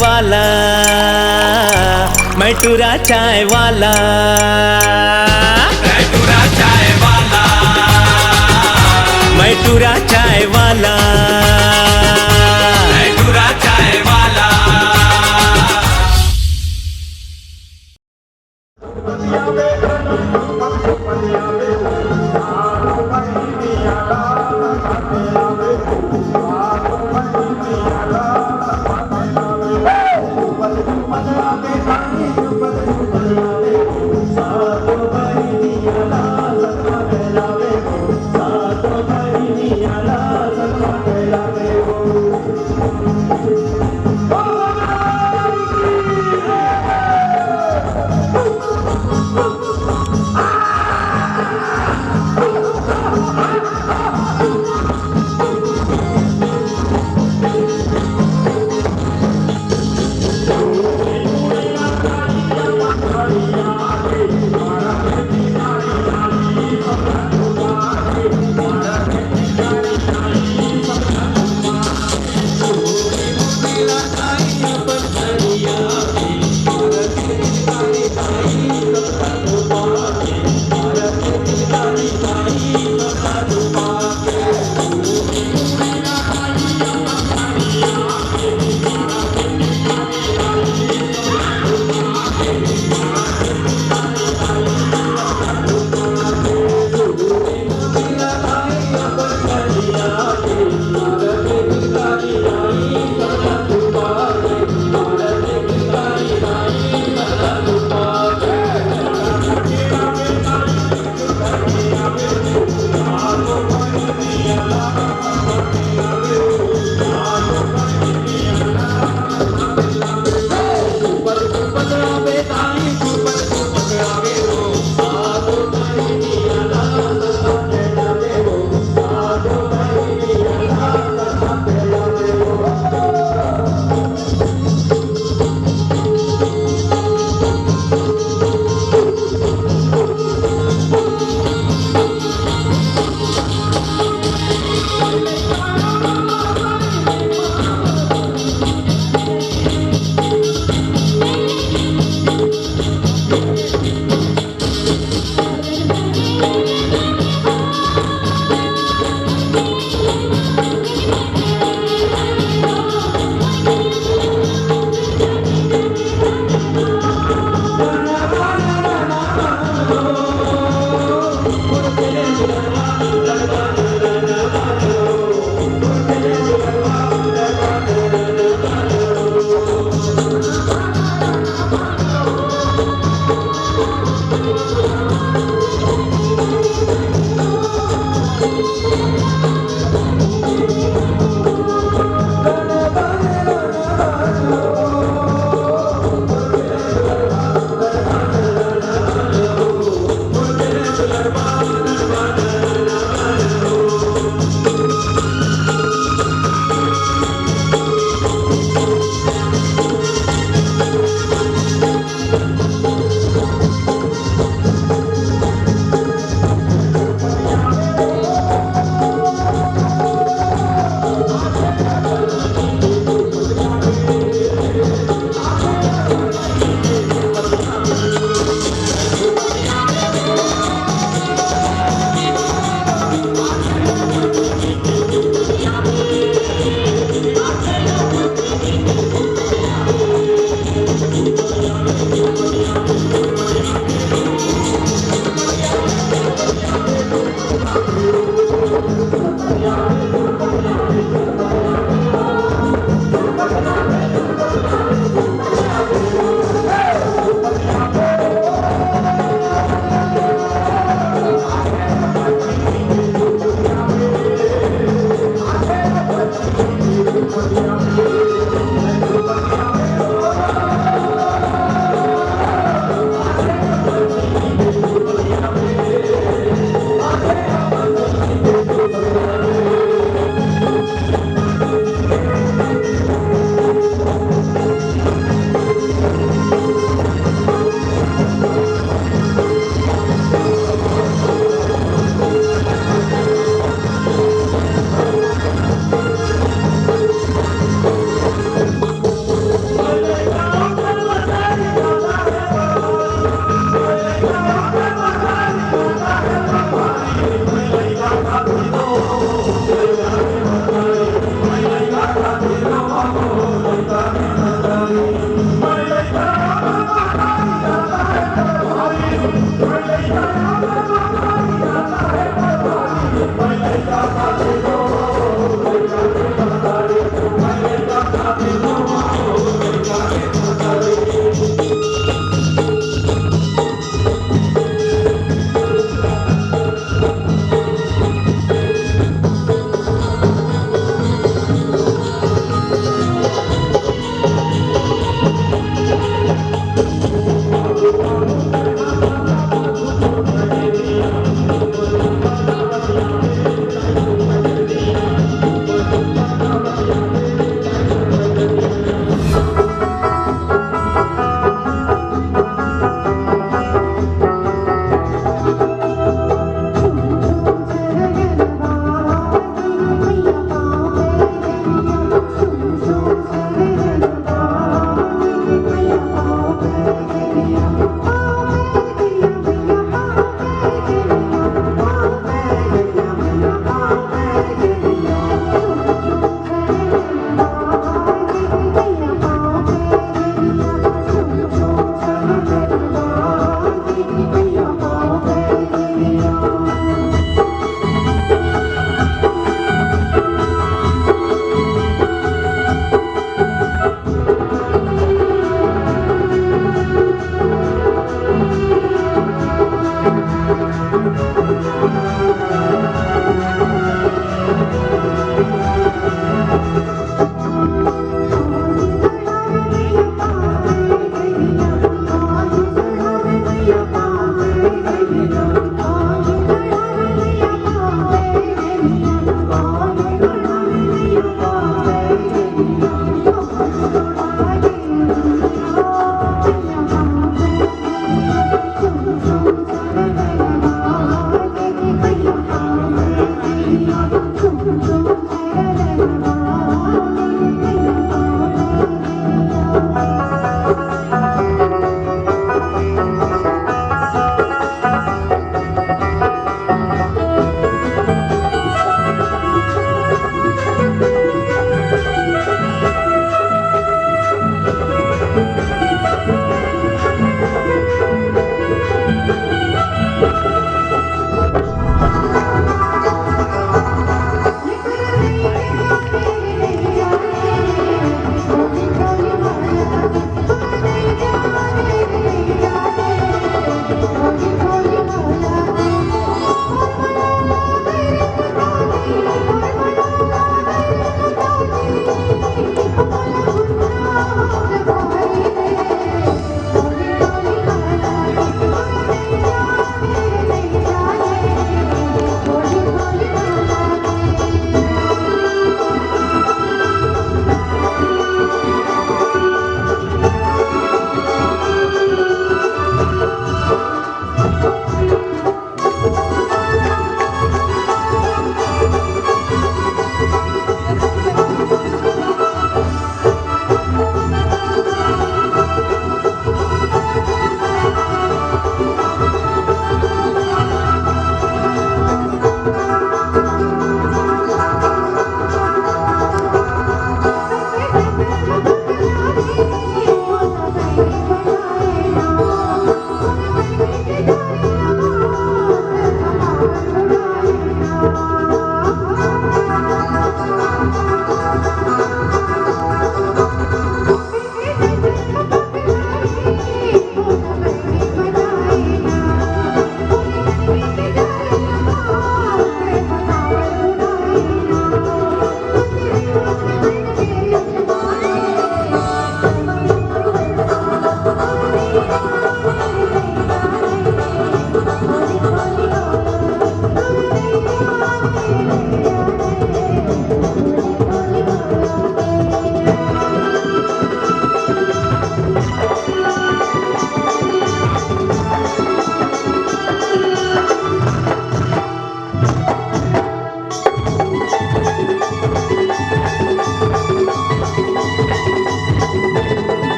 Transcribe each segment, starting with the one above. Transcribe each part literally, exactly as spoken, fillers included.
वाला, मैं टूरा चाय वाला, मैं टूरा चाय वाला, मैं टूरा चाय वाला, मैं टूरा चाय वाला।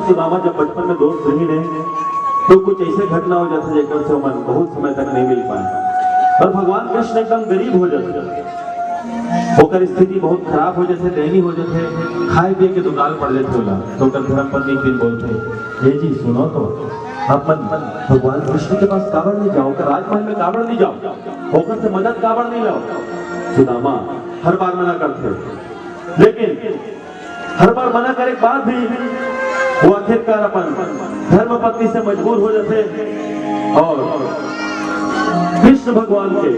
सुदामा जब बचपन में दोस्त रहिन हे, तो कुछ ऐसे घटना हो जाथे, जेकर से ओमन बहुत समय तक नहीं मिल पाए। पर भगवान कृष्ण एकदम गरीब हो जाथे, ओकर स्थिति बहुत खराब हो जाथे, दयनीय हो जाथे, खाए पिए के दुकाल पड़ जाथे ओला। तो ओकर धर्म पत्नी एक दिन बोलथे, "हे जी, सुनो तो, आप मन भगवान कृष्ण के पास काबर नहीं जाओ, ओकर राजमहल में काबर नहीं जाओ, ओकर से मदद काबर नहीं लाओ?" सुदामा हर बार मना करथे, लेकिन हर बार मना करे के बाद भी वो आखिरकार अपन धर्म पत्नी से मजबूर हो जाथे और कृष्ण भगवान के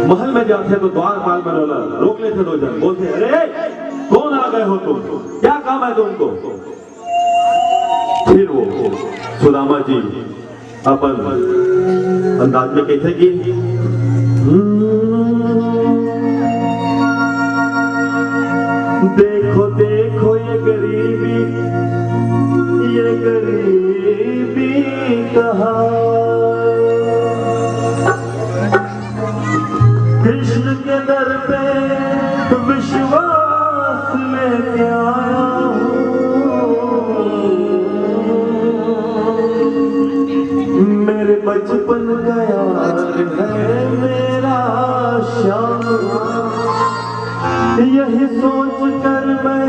महल में जाथे तो द्वारपाल मन ओला रोक लेथे दो झन, बोलथे, "अरे, कौन आ गए हो तुम? क्या काम है तुमको?" फिर वो सुदामा जी अपन अंदाज में कहिथे कि, "हम्म, देखो, देखो ये गरीबी, ये गरीबी कहाँ।" कृष्ण के दर पे विश्वास लेके आया हूँ। मेरे बचपन का यार है मेरा श्याम, यही सोच कर मैं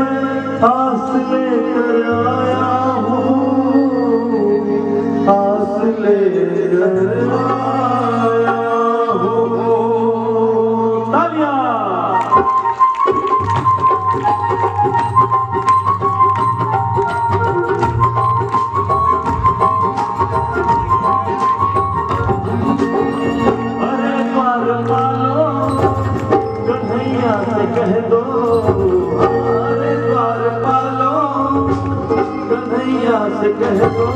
आस लेकर आया हूँ, आस लेकर आया हूँ। तालियां। अरे द्वारपालो, कन्हैया से कह दो, अरे द्वारपालो, कन्हैया से कह दो,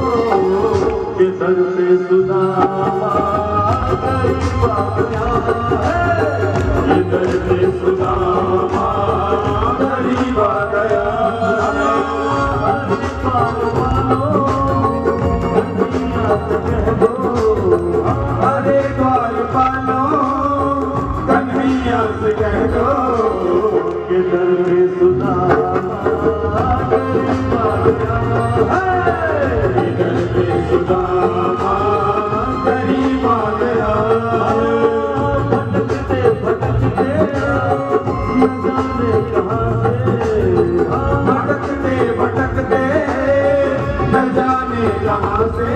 कि दर पे सुदामा गरीब आ गया है, कि दर पे सुदामा गरीब आ गया है। अरे द्वारपालो, कन्हैया से कह दो, अरे द्वारपालो, कन्हैया से कह दो, कि दर पे सुदामा गरीब आ गया है, कि दर पे सुदामा गरीब आ गया है। भटकते भटकते न जाने कहाँ से, भटकते भटकते न जाने कहाँ से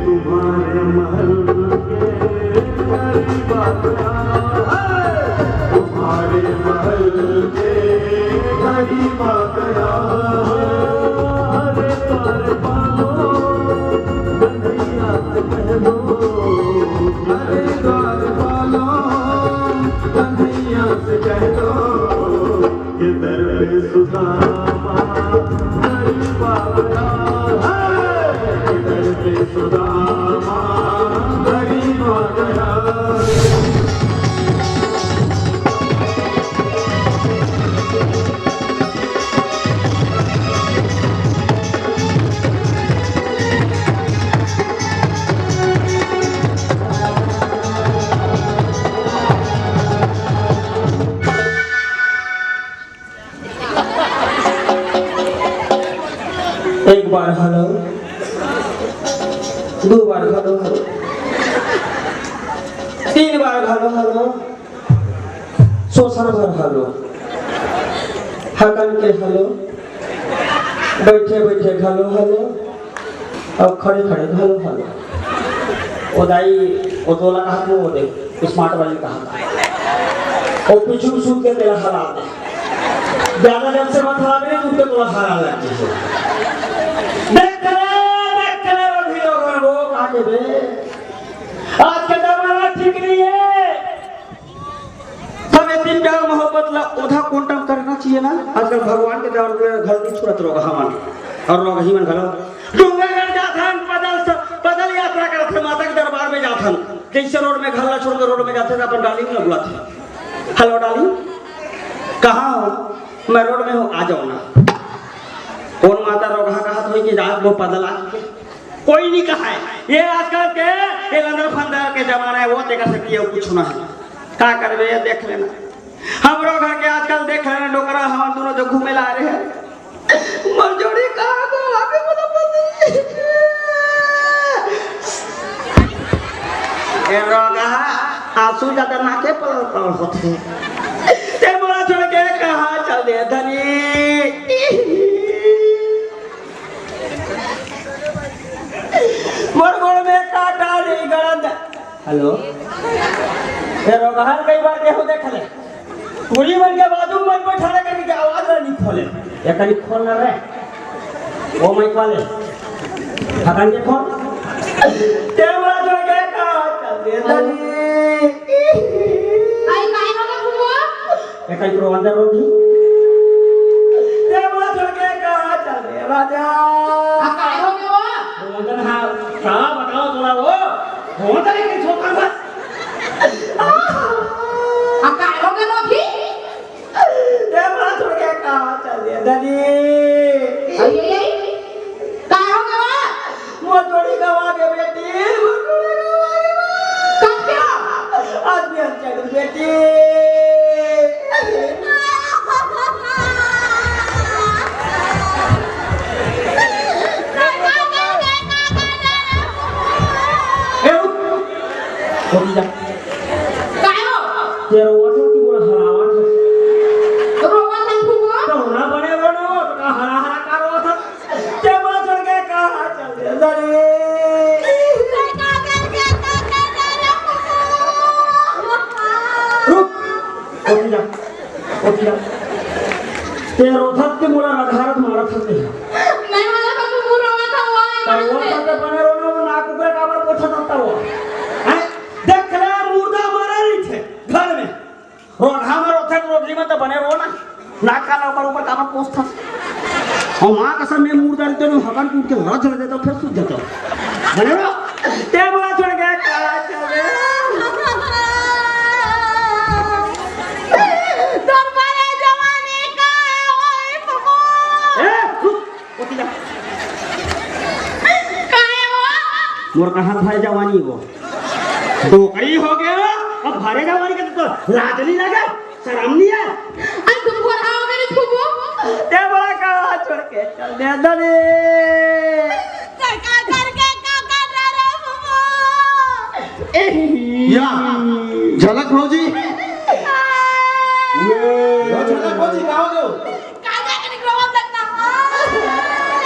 तुम्हारे महल के करीब आ गया है, तुम्हारे महल के करीब आ गया है। अरे द्वारपालो, कन्हैया से कह दो, अरे द्वारपालो, कन्हैया से कह दो, कि दर पे सुदामा गरीब आ गया है, कि दर पे सुदामा गरीब आ गया है। एक बार हेलो, दो बार हेलो, तीन बार हेलो हेलो, सोसर भर हेलो, हकन के हेलो, बैठे बैठे हेलो हेलो, अब खड़े खड़े हेलो हेलो। ओ दाई, ओ तोला कहा वो दे, स्मार्ट वाली कहा। ओ पीछू सूत के तेला हरा दे। ज्यादा जब से मत हरा दे, तू के तोला हरा लग जाए। देख ले, देख ले, वो भी लोग हैं, वो कहा के बे। आज का जमाना ठीक नहीं है। सब इतनी प्यार मोहब्बत ला ओधा कोंटम करना चाहिए ना। आजकल भगवान के दया ले घर नहीं छोड़त रोगहा मन। और रोगही मन घलो डूंगरगढ़ जाथन, पैदल स-, पैदल यात्रा करत हे, माता के दरबार में जाथन। जैसे रोड में घर ला छोड़ के रोड में जाथे, तो अपन डार्लिंग ला बुलाथे, "हेलो डार्लिंग, कहाँ हो?" "मैं रोड में हूँ, आ जाओ ना।" कौन माता रोगहा कहत होई कि रात वो पैदल आ के कोई नहीं कहा है। ये आजकल के, ये लंदर फंदर के जमाना है, वो तेकर से किए कुछ ना है। का करबे, ये देख लेना। हमरो घर के आजकल देख लेना, डोकरा हमन दोनों जो घूमे ला रहे हैं, मोर जोड़ी कहाँ गवा गे मोला पति? ए रोगहा, आंसू ज्यादा नाके पलल पलल होथे। ते मोला छोड़ के कहाँ चल दे धनी? मोर गोड़ में कांटा नहीं गड़त। हेलो। ए रोगहा, कई बार केहू देख ले। टूरी मन के बाजू में बैठा रहे करके आवाज ला नहीं खोले। ये कनी खोल ना रे। ओ माइक वाले। हकन के खोल। ते मोला छोड़ के कहाँ चल दे धनी? आई, काहे हो गे फूफू? ए, कहीं रोवंदन रोगी। ते मोला छोड़ के कहाँ चल दे राजा? आ, काय हो गे वो? रोवंदन हा, का बताओ तोला वो? रोवंदन एक छोटा बस। आ, काय हो गे रोगी? ते मोला छोड़ के कहाँ चल दे धनी? अरे, अरे, काय हो गे वो? मोर जोड़ी गवा गे बेटी, मोर जोड़ी गवा गे। कब क्या? आज भी हम चल बेटी। ए, उठ। उठ जा। काय हो? ते रोवत हो कि मोला हरावत हो? रोवत हन फूफू। तो ना बने रोनो, तो का हरा हरा का रोवत हो? ते मोला छोड़ के कहाँ चल दे धनी? रुक, उठ जा, उठ जा। ते रोथस के मोला रघारत मारत हस तेहा। नहीं, मोला तो कुकुर रोवत हवय, तब वो मारत हे। सब बने रोना, वो नाक ऊपर काबर पोछत हस तब वो। हैं? देख ले, मुर्दा मरे रहिथे घर में। रोगहा में रोथे त रोगही में त बने रो ना। नाक कान ऊपर ऊपर काबर पोंछथस? अउ माँ कसम में मुर्दा रहिते हकन कूट के रच देता, फिर सूत जाता। बने रो। ते मोला छोड़ के कहाँ चले? तोर बड़े जवानी का होई फुफू। ए, रुक। ओती जा। काहे हो? मोर कहाँ भाई जवानी हो? डोकरी हो गया, अब भारे जवानी के तो लाज नहीं लगे, शर्म नहीं है। अरे तुम बुढ़ा हो गए रे फूफू। ए बड़ा का छोड़ के चल दे दरे। सरकार करके का कर रहा रे फूफू? या, झलक भौजी। या, झलक भौजी, का हो गयो?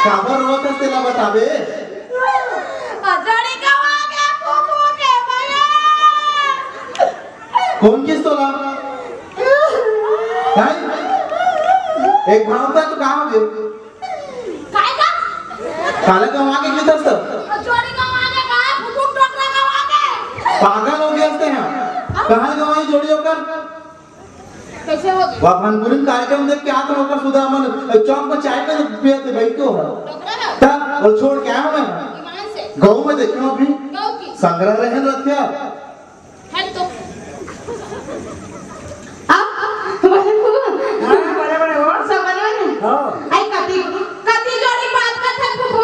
काबर रोवत हस तेला बताबे? जोड़ी गवा गे फूफू के बने। कोन किहिस तोला? हैं? एक भाव का तो का हो गे? काय का? काला गवा के किहिस त? जोड़ी गवा गे का? फूफू टोकरा गवा गे। पागल हो गया हस ते हा। कहाँ गवाही जोड़ी ओकर? कैसे हो गए? वह भनपुरी में कार्यक्रम देख के आत रहो, ओकर सुधा मन चौक में चाय पे पिए थे भाई को। डोकरा है? तब वो छोड़ के आया हूँ मैं। ईमान से। गाँव में देखे हूँ अभी। गाँव की? संग्रह रहन रखे। हट तो। अब बड़े फूल। हाँ, बड़े बड़े हो। सब बने बने? हाँ। आई कति, कति जोड़ी बात करत हन फूफू?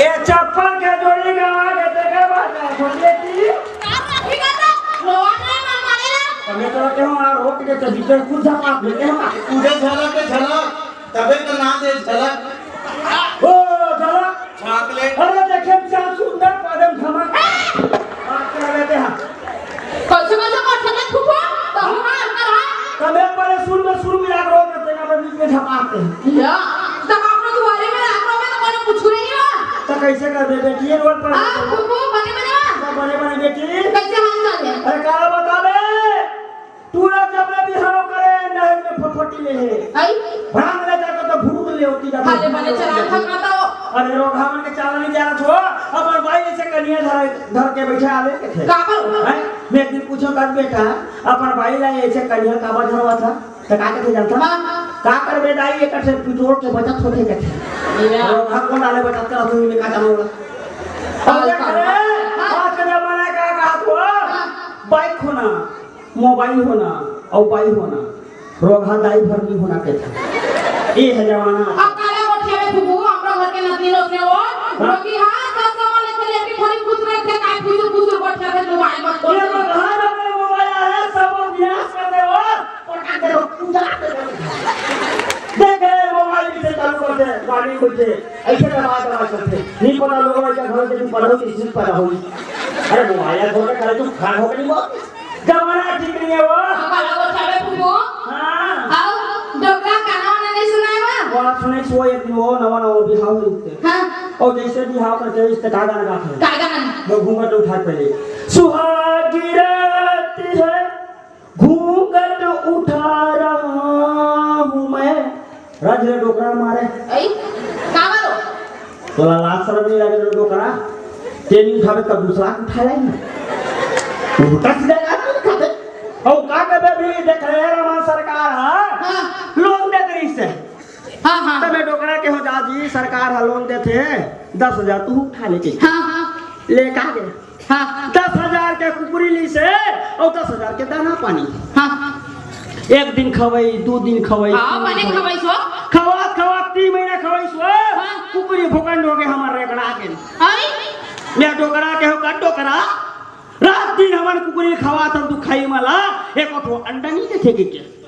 ए चप्पल के जोड़ी गवा गे तेकर बात है, छोटिया की। का रखी का तो? रोवा नहीं, मार मारे ना। हमें तो कहते हो, आ रोक के तो भीतर कुछ झपा देते हो। तुझे झलक के झलक, तबे तो नाम दे झलक। ओ, झलक। झाँक ले। अरे, देखे, क्या सुंदर कदम धमक। बात कर लेते हैं। कैसे, कैसे कर सकत फूफू? तो हम हार कर आए। तबे पहले सुन में सुन मिला के रोक देते हैं, बीच में झपाते हैं। या, तब आप लोग दुआरे में रात में तो कोनो कुछ नहीं हुआ। तो कैसे कर दे बेटी, ये रोड पर आ, फूफू, बने बने बा। तो बने बने बेटी। कैसे हाल चाल है? अरे, का बता बे? टूरा जब ले बिहाव करे, नहर में फटफटी ले हे। आई? भांग ले जाकर तो भूत ले होती जाती। खाले बने चला था का तो। अरे, रोगहा मन के चाला नहीं जाना छो। अपन भाई ऐसे कनिया धर, धर के बैठे आवे के थे। का बोल? हैं? मैं एक दिन पूछो कर बेटा, अपन बाई ला ऐसे कनिहा काबर धरवा था? त का कथे जानता? हाँ। का करबे दाई, एकर से पेट्रोल के बचत होथे कथे। या। और हम कौन डाले बचत करत हूँ, मैं का जानूंगा? और क्या करे? हाँ। आज का जमाना का कहा तू, हाँ? हाँ। बाइक होना, मोबाइल होना, और बाई होना। रोगहा दाई भर नहीं होना कथे। ये है जमाना। अब काला गोठिया में फूफू, हमरा घर के नतनी लोग ने वो, हाँ। रोगी हाँ, सब सामान लेके लेके खाली खुश रहे थे, काय खुश, खुश गोठिया में मोबाइल मत खोल। ये रोगहा जब मोबाइल आया, सब विनाश कर दे वो। देख, अइसे दबा दबा चलथे। नहीं पता लोग भाई का घर से भी पढ़ो कि सिर्फ पढ़ा होई। अरे मोबाइल फोन का करे तू खान हो गई वो। जमाना ठीक नहीं है वो। काला वो छावे फूफू। हाँ। आओ, डोकरा गाना वाना नहीं सुनाए वा? वो आप सुने सो एक दिन वो नवा नवा बिहाव होते। हाँ। और जैसे बिहाव करते हैं, इस पे का गाना गाते हैं? का गाना? वो घूंघट उठा के पहले। सुहागी रात है, घूंघट उठा रहा हूँ मैं। राज रे डोकरा मारे। ऐ, का बारो? तोला लाज शरम नहीं लगे रे डोकरा? तेनी उठावे तब दूसरा के उठा ले ना। उल्टा सीधा लाज नहीं खाते। और का कबे भी देख रहे हैं, हमार सरकार, हाँ? हाँ। लोन दे रही से। हाँ, हाँ। तो मैं डोकरा के हो जा जी, सरकार हा लोन देथे, दस हजार तू उठा लेके। हाँ, हाँ। ले का गया? हाँ। दस हजार के कुकुरी ली से और दस हजार के दाना पानी। हाँ। एक दिन खवई, दू दिन खवई, हाँ, तीन दिन बने खवई। खवई सो। खवात खवात तीन महीना खवई सो। हाँ। कुकुरी भोकंड हो गए हमारे रेगड़ा के। आई? मैं डोकरा के हो का डोकरा? रात दिन हमन कुकुरी खवात हम तू खाई मला, एक ठो अंडा नहीं देथे के, के?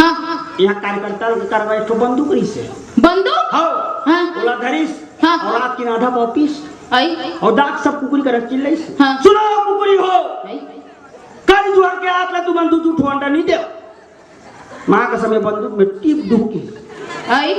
हाँ, हाँ। यहाँ कार्यकर्ता लोग के करवा एक ठो बंदूक रहिस हे। बंदूक? हाँ। हाँ। ओला धरिस। हाँ। और रात के आधा पौतीस। आई। और दाग सब कुकुरी कर चिल्लाइस। हाँ। सुनो कुकुरी हो। आई। कल जुआर के आत ला तुमन दू दू ठो अंडा नहीं दे। माँ का समय बंदूक में टीप दूंगी। आई।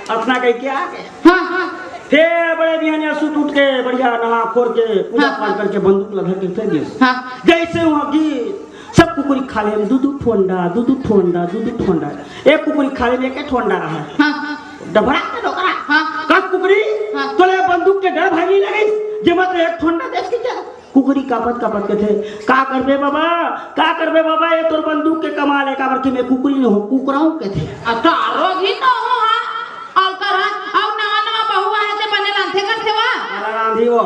अपना कह के आ गए। हाँ, हाँ। फिर बड़े बिहानिया सूत उठ के बढ़िया नहा खोर के पूजा हाँ, पाठ हाँ। करके बंदूक ला धर के फेंक दिस। हाँ। जैसे वहाँ गिर सब कुकुरी खा ले, दू दू ठो अंडा, दू दू ठो अंडा, दू दू ठो अंडा। एक कुकुरी खा ले, एक ठो अंडा रहा। हाँ, हाँ। डबरा के डोकरा। हाँ। कस कुकुरी, हाँ। तोले बंदूक के डर भाई नहीं लगी, जे मत एक ठो अंडा देस के क्या? कुकुरी कापत कापत कथे, "का करबे बाबा, का करबे बाबा, ये तोर बंदूक के कमाल है, काबर कि मैं कुकुरी नहीं हूँ, कुकरा हूँ," कथे। अच्छा, रोगी तो हूँ, हाँ। और कर, हाँ। और नवा नवा बहुआ है, ते बने रांधे करथे वा। काला रांधी वो,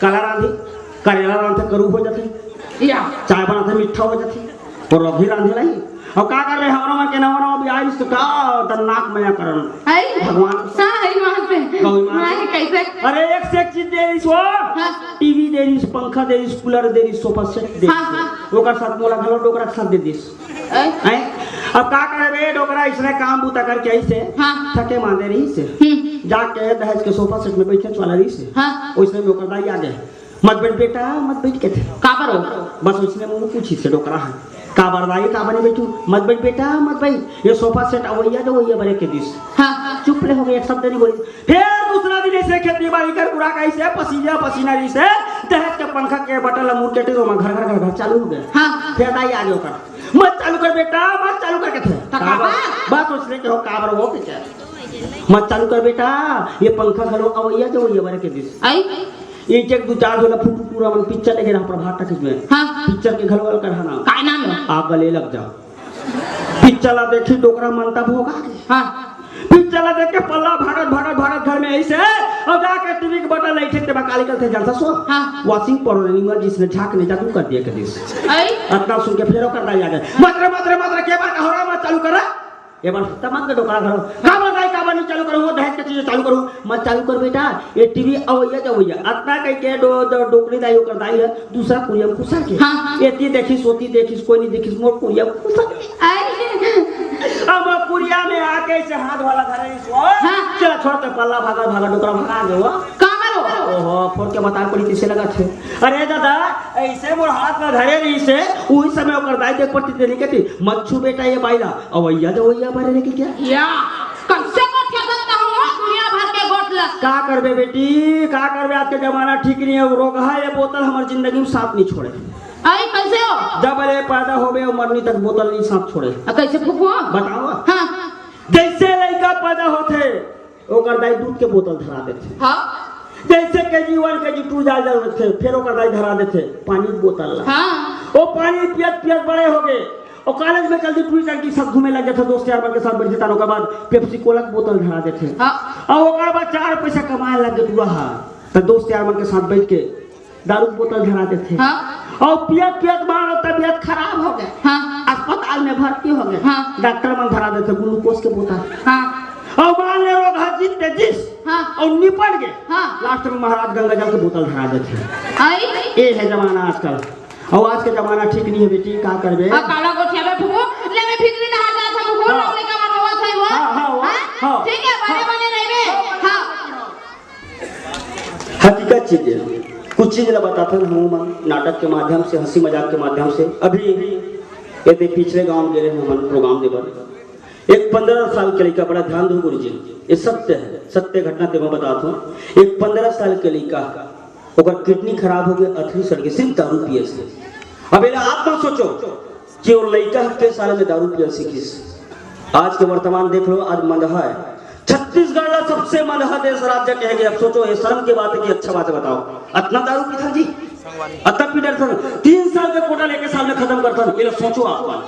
काला रांधी, करेला रांधे करू हो जाथे। या। चाय बनाथे मीठा हो जाथे। और अभी रांधे नहीं। और का कर रहे, हमरा मन के नवा नवा भी आइस तो का दन्नाक मया करन। आई? भगवान। हाँ, आई वहाँ पे। गौ माँ। हाँ, कैसे? अरे, एक से एक चीज दे रही सो। हाँ। टीवी दे रही, पंखा दे रही, कूलर दे रही, सोफा सेट दे रही। हाँ, हाँ। ओकर साथ मोला घलो डोकरा के साथ दे दिस। आई? हैं? अब का करे बे, डोकरा इसने काम बूता करके आई से, हाँ। थके मांदे रही से। हम्म। जाके दहेज के सोफा सेट में बैठे वाला रही से। हाँ। ओइसने में ओकर दाई आ गए। "मत बैठ बेटा, मत बैठ," कथे। "काबर हो?" बस ओइसने मुंह पूछी से डोकरा है। "काबर दाई, काबर नहीं बैठू?" "मत बैठ बेटा, मत बैठ। ये सोफा सेट अवैया जो वैया बरे के दिस।" हाँ, हाँ। चुप ले हो गए, एक शब्द नहीं बोली। फिर दूसरा दिन ऐसे खेती बाड़ी कर पूरा कैसे पसीना पसीना रही से, दहेज के पंखा के बटन ला मुड़ के टेरो में घर घर घर घर चालू हो गए। हाँ। फिर दाई आ गए ओकर। "मत चालू कर बेटा, मत चालू कर," कथे। तो काबर? बस ओइसने के हो, "काबर हो?" के क्या? "मत चालू कर बेटा, ये पंखा घलो अवैया जो वैया बरे के दिस।" आई? एक एक दू चार झोला फुटू टूरा मन पिक्चर लेके रहा प्रभात टॉकीज में। हाँ, हाँ। पिक्चर के घलो अलग रहा ना। काय नाम है? "आग गले लग जा।" पिक्चर ला देखी डोकरा मनता भोगा के। हाँ। पिक्चर ला देख के पल्ला भागत भागत भागत घर में ऐसे और जाके टीवी के बटन ला इठे ते बकाली करते जानता सो। हाँ। Washing powder नहीं मर जिसने झाक नहीं जादू कर दिया कदी से। आई? अतना सुन के फेरो कर दाई आ गए। "मत रे, मत रे, मत रे, के बार का हो रहा, मत चालू कर रहा।" ये बार तमाम के डोकरा घरो। "काबर दाई, काबर नहीं चालू करूँ, वो दहेज के चीजें चालू करूँ।" "मत चालू कर बेटा, ये टीवी अवैया जो वैया।" अतना कह के डो-, डो-, डोकरी दाई ओकर दाई है, दूसरा कुरिया में घुसा के। हाँ, हाँ। एती देखिस, ओती देखिस, कोई नहीं देखिस, मोर कुरिया में घुसा के। आई। अब वो कुरिया में आके ऐसे हाथ वाला धरे इस वो। हाँ। चला छोड़ के पल्ला भागा, भागा, डोकरा भागा गए वो। काबर हो? ओहो, फोड़ के बता पड़ी किसे लगा थे। अरे दादा, ऐसे मोर हाथ में धरे रही से, उही समय ओकर दाई देख पड़ती तेरी कहती, "मत छू बेटा ये बाई ला।" अवैया जो वैया मारे रे कि क्या? या, कम से कम क्या करता हूँ, दुनिया भर के गोट ला। का करबे बेटी, का करबे, आज के जमाना ठीक नहीं है। वो रोग है, ये बोतल हमारी जिंदगी में साथ नहीं छोड़े। आई, कैसे हो? जब ले पैदा होबे और मरनी तक बोतल नहीं साथ छोड़े। आ, कैसे फूफू? बताओ। हाँ। जैसे लड़का पैदा होते, ओकर दाई दूध के बोतल धरा देथे। हाँ। जैसे केजी वन, केजी टू जाय जाय रथे, फेर ओकर दाई धरा देथे पानी के बोतल ला। हाँ। ओ पानी पियत पियत बड़े हो गए। ओ कॉलेज में चलती टूरी टंकी साथ घूमे लग जाथे, दोस्त यार मन के साथ बैठे तान, ओकर बाद पेप्सी कोला के बोतल धरा देथे। हाँ। अउ ओकर बाद चार पैसा कमाए लग गए टूरा हा, त दोस्त यार मन के साथ बैठ के दारू के बोतल धरा देथे। हाँ। अउ पियत पियत मानो तबीयत खराब हो गए। हाँ। अस्पताल में भर्ती हो गए। हाँ। डॉक्टर मन धरा देथे ग्लूकोज के बोतल। हाँ। अउ मान ले रोग हा जीत के जिस। हाँ। अउ निपट गए। हाँ। लास्ट में महाराज गंगा जल के बोतल धरा देथे। आई? ये है जमाना आजकल। अउ आज के जमाना ठीक नहीं है बेटी, का करबे? आ, काला गोठिया में फुकू, ले में फिक्री नहा जात हम, फुकू, हाँ। अपने का मन होवत है वो। हाँ, हाँ, वो, हाँ? हाँ। ठीक है, बने, हाँ। बने रहिबे। चीजें, कुछ चीज ला बताथन हम मन नाटक के माध्यम से, हंसी मजाक के माध्यम से। अभी ये दे पिछले गांव गे रहे हमन प्रोग्राम दे बर। एक पंद्रह साल के लइका, बड़ा ध्यान दो गुरुजी, ये सत्य है, सत्य घटना ते मैं बताथन। एक पंद्रह साल के लइका, ओकर किडनी खराब हो गया, अथरी सड़ गई, सिर्फ दारू पिए से। अब एला आप मन सोचो कि वो लइका के साल में दारू पियल सीखिस। आज के वर्तमान देख लो, आज मंदहा है। छत्तीसगढ़ ला सबसे मंदहा देश राज्य कहे गए। अब सोचो, ये शर्म की बात है कि अच्छा बात है, बताओ, अतना दारू पीथन जी, अतना पी डरथन, तीन साल के कोटा लेके साल में खत्म करथन। ये लो सोचो आप मन।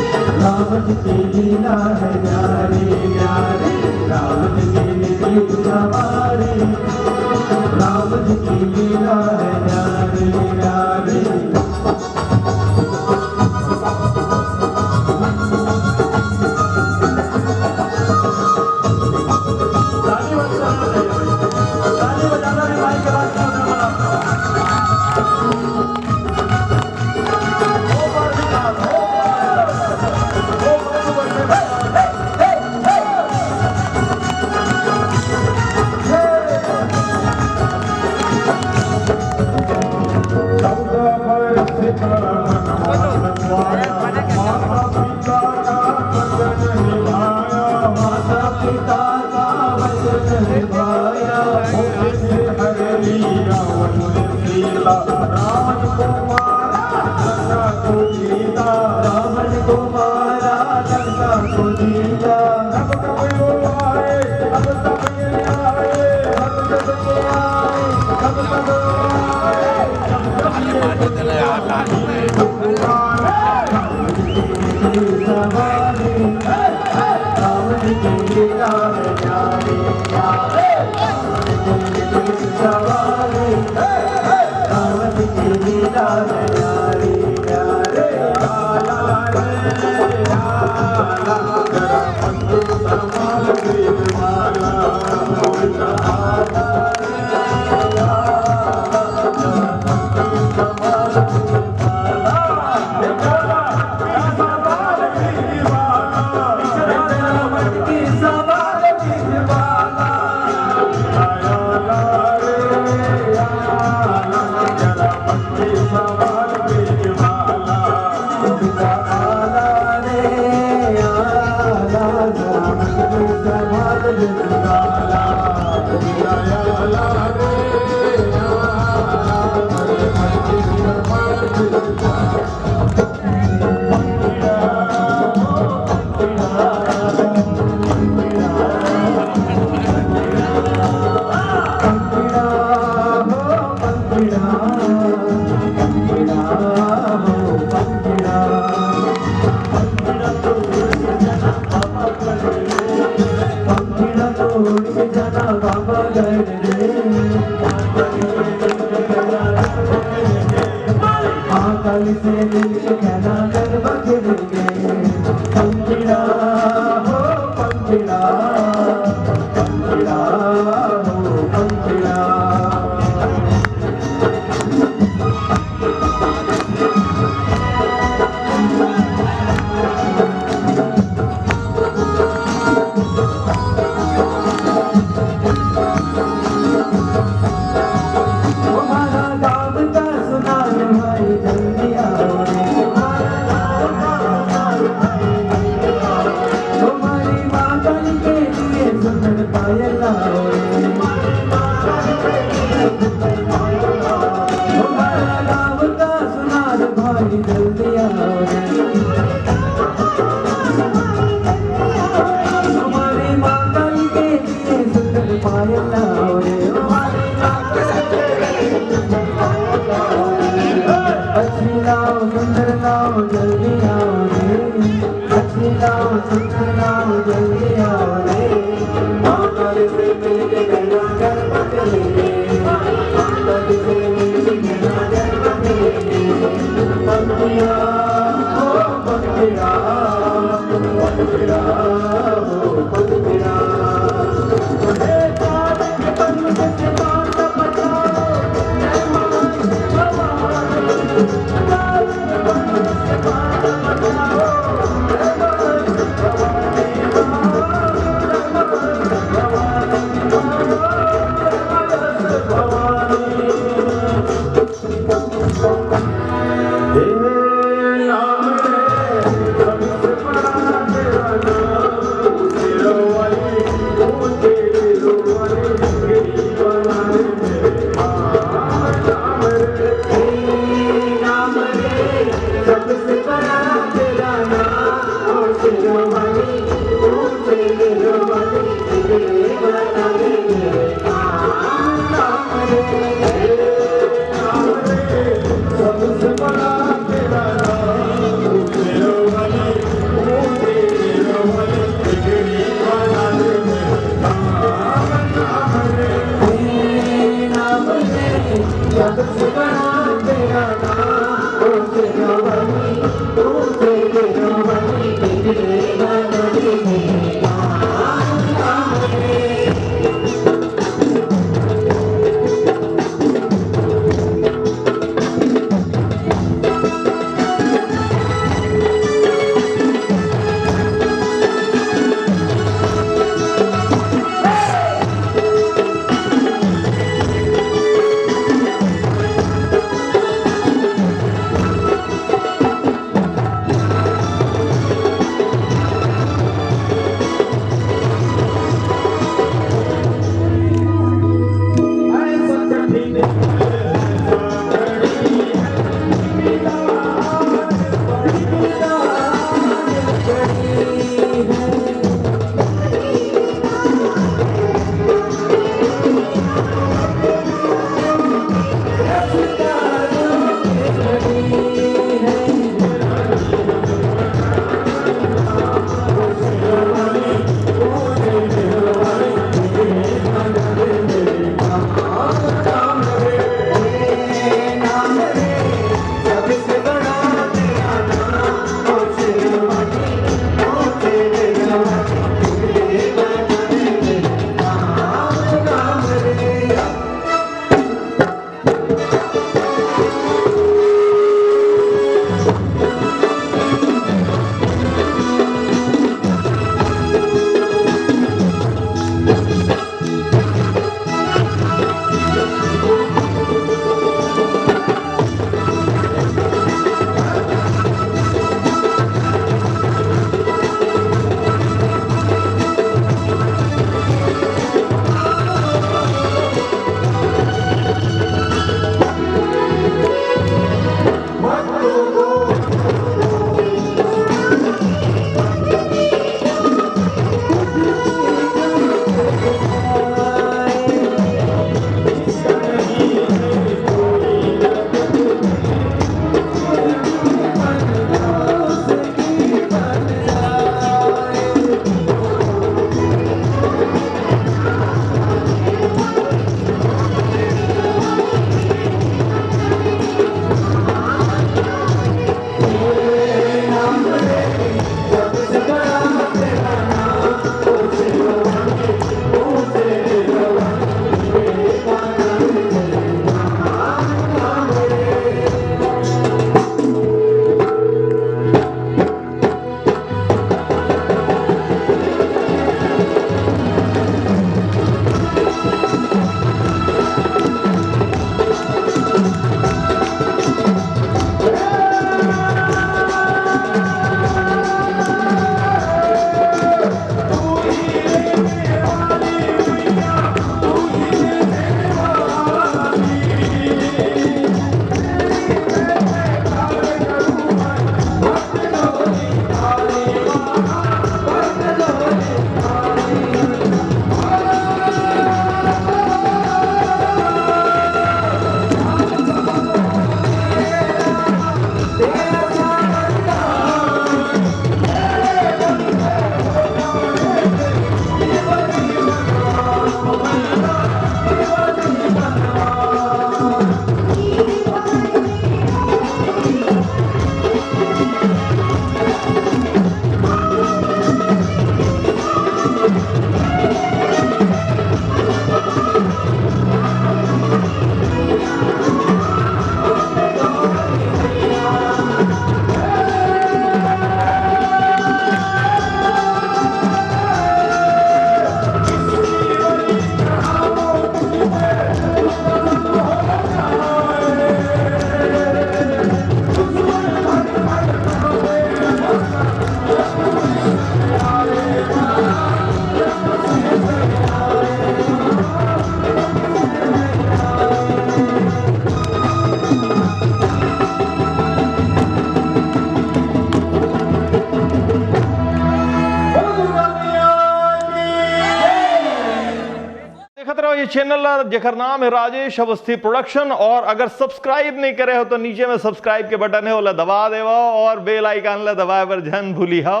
चैनल ला, जेकर नाम है राजेश अवस्थी प्रोडक्शन। और अगर सब्सक्राइब नहीं करे हो तो नीचे में सब्सक्राइब के बटन है, ओला दबा देवा और बेल आइकन ला दबाए बर झन भूली हो।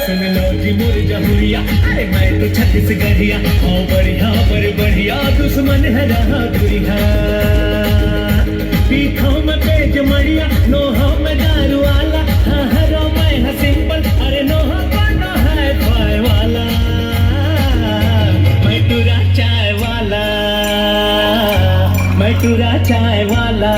सुन लो जी मोर जहुरिया, अरे मैं तो छत्तीसगढ़िया। हाँ बढ़िया, बड़ बढ़िया, दुश्मन है रहा दुरिया। पीठों में पेज मड़िया, नोहों में दारू वाला। हाँ हरो मैं है सिंपल, अरे नोहा पाना है पाए वाला। मैं टूरा चाय वाला, मैं टूरा चाय वाला।